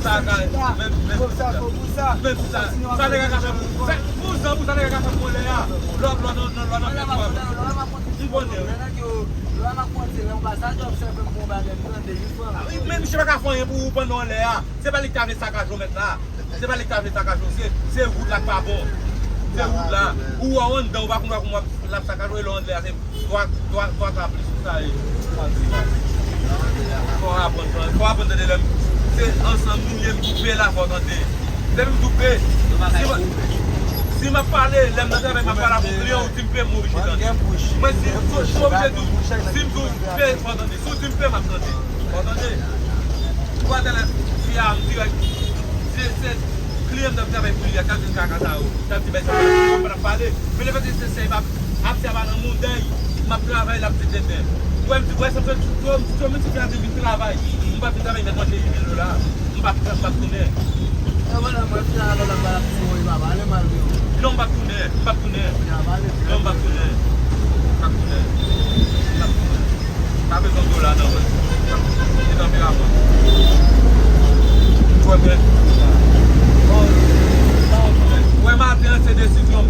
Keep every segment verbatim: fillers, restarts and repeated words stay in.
Sa ka, menm, menm si sa. Menm si sa. Sa nèg la ka fè pou, sa, pou zan, pou sa nèg la ka fè pou lè a. Lò, lò, nan, nan, lò, nan, lò, m konnen. Wi, men misye pa ka fè anyen pou ou pandan w lè a. Se pa li ki ta vle sakaje w mèt la. Se pa li ki ta vle sakaje w. Se, se wout la k pa bon. Se wout la. Ou wè w anndan, ou pa konn, ou pa konn w ap, l ap sakaje w, e lè w anndan, se twa, twa, twa ka plis. Sa e, sa di la. Fò w aprann, fò w aprann tande lè m, se ansanm nou ye, m double la, fò w tande. Depi m double, si m, si m ap pale, lè m nan travay, m ap pale avèk yon kliyan, ou di m pe m oblije tande. Mwen, si, si, si m oblije di w, si m di w pe, fò w tande. Si w di m pe, m ap tande. Fò w tande. Ou pa tande fi a, m dirèk. Se, se kliyan m t ap travay pou li a, k ap vin kaka sa yo. T ap di bay sa, m pa t ap pale. Men lefètke se sèl m ap, ap fè pa nan monday, m ap travay, l ap di tenten. Ou wè, m di, wè, sa m fè, m di, m di, m di, m di, m di, m vin travay. M pa vin travay, m mèt manje uit mil dola. M p ap, m p ap tounen. Non, m p ap tounen, m p ap tounen. Non, m p ap tounen. M p ap tounen. M p ap tounen. Pa bezwen dola nan mwen. Li tanperaman. Ou wè mwen. Ou wè maten an se desizyon m.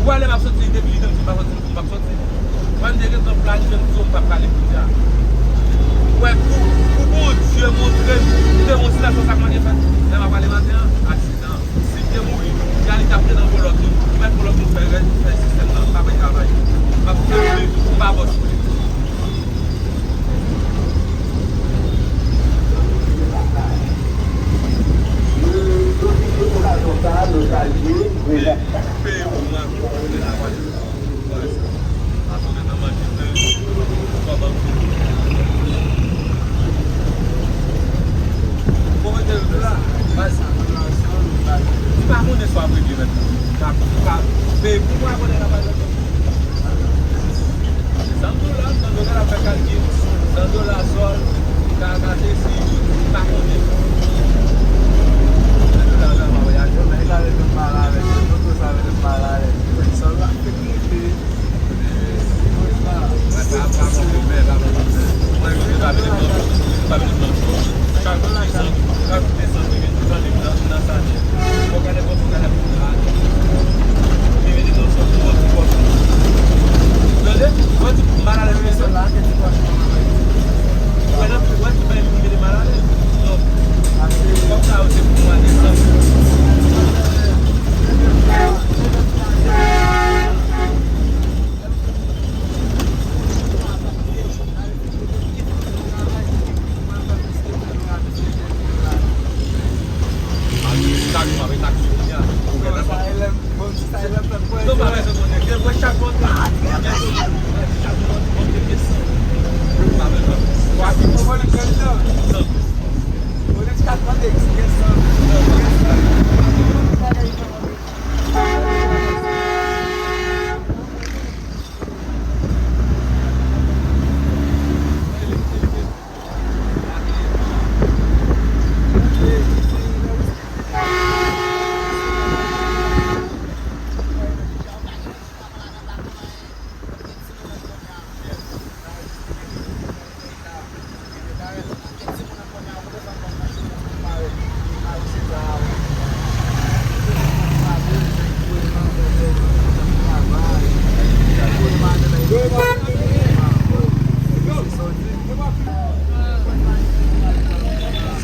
Ou wè lè m ap soti depi li tann si m pa soti, m p ap soti. Mwen m te gentan planifye m di w m p ap pale kounye a. Ou wè pou, pou Bondye montre m, m te gon silans sa k manke fèt. Lè m ap pale maten an, aksidan. Si m te mouri, Gary t ap te nan vo lòt moun. Ou mèt vo lòt moun fè rèd, fè sistèm nan, m pa bay travay. M ap fè plis, m pa bòs pou li. Peye pou mwen, pou mwen, pou mwen. Bon, mwen te la, baz. Li pa konnen swa premye mèt la. Ka, ka, men pou mwen abòne la, baz. Sa m di w la, m tande w la fè kalkil. San dola sòl, ka, ka, se si, li pa konnen. San dola, sa pa voyaje, men li ka vin mal avèk yo. Dokto sa vin mal avèk yo. Sòl la fèk monte.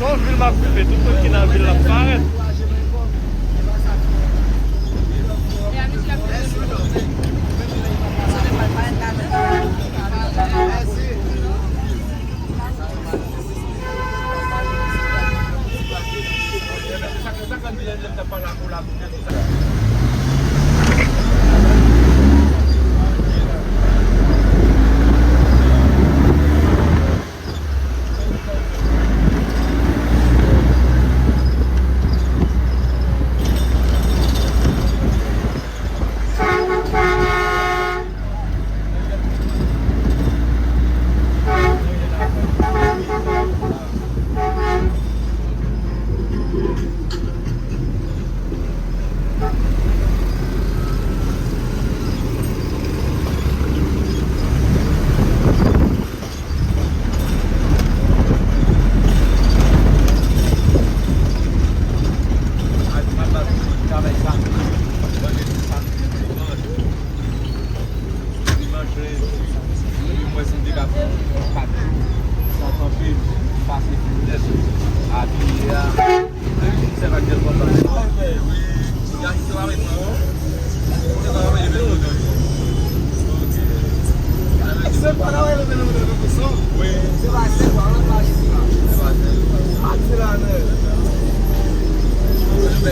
Se yon vil m ap viv, e tout moun ki nan vil la ap parèt. Se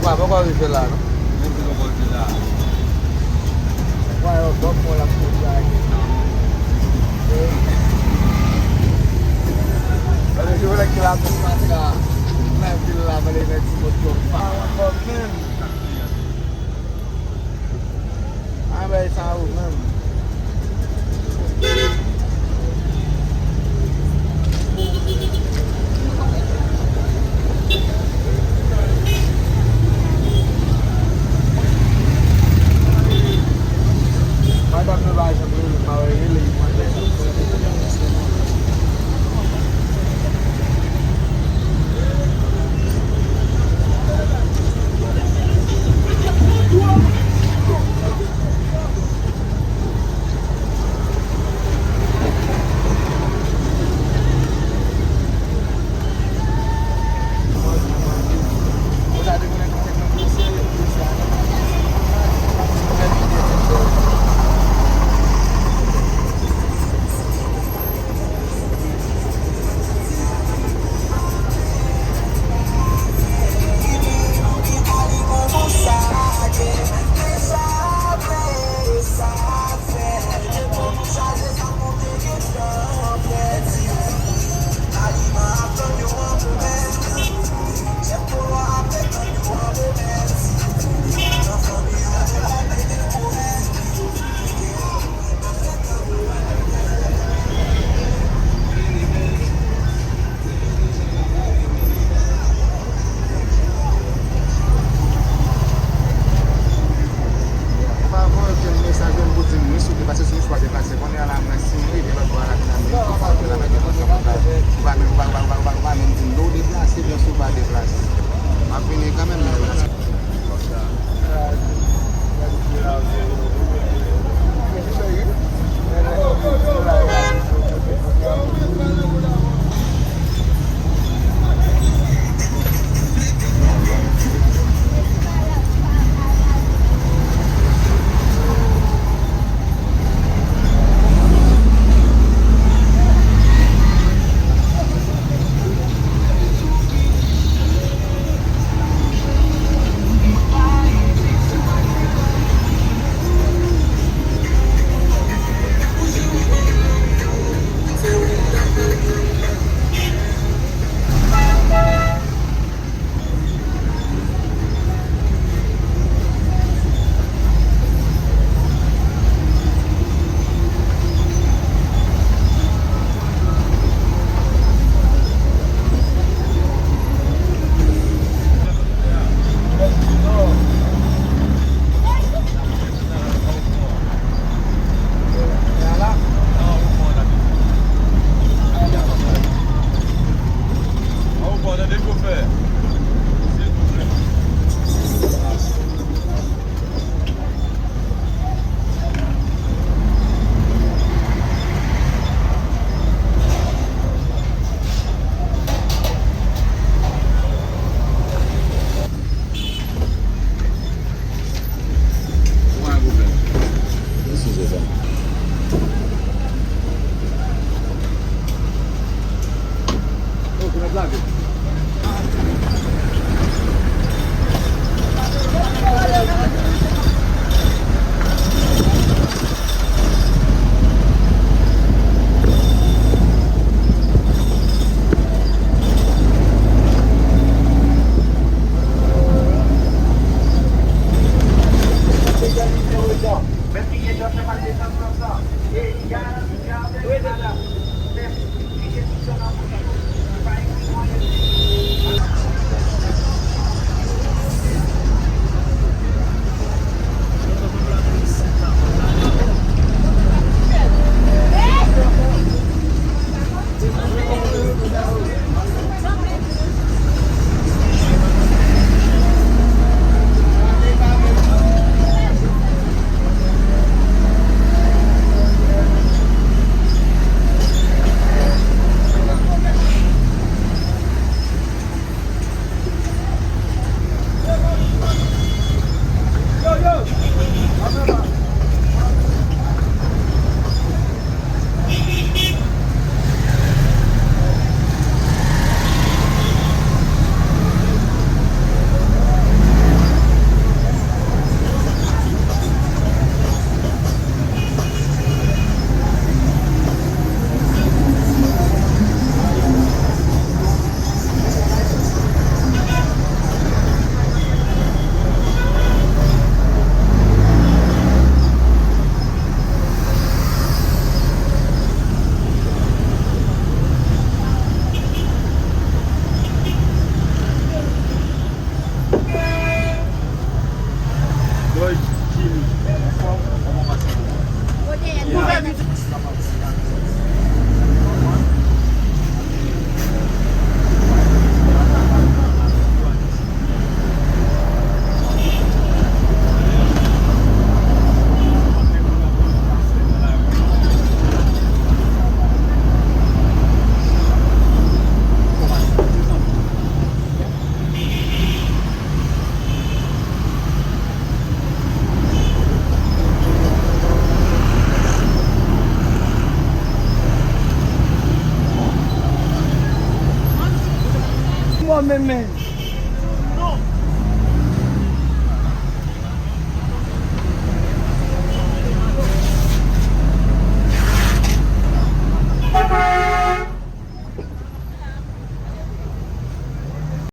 kwa, poko rive la, non? Kwa yo, bon, bon, la pou sa. Yo vle ki la pou sa, la vil la, vle mèt ti bòt yo pa. Ankò menm. An bay sa ou menm. Madanm nan pa janm rele m, m ap rele l. Tande chofè. Silvouplè. Ou pa gen pwoblèm. Mèsi, Jeza. Oh, pou n ap lave. Boy, Jimmy, anfòm, kòman pase pou ou? Mwen menm, men.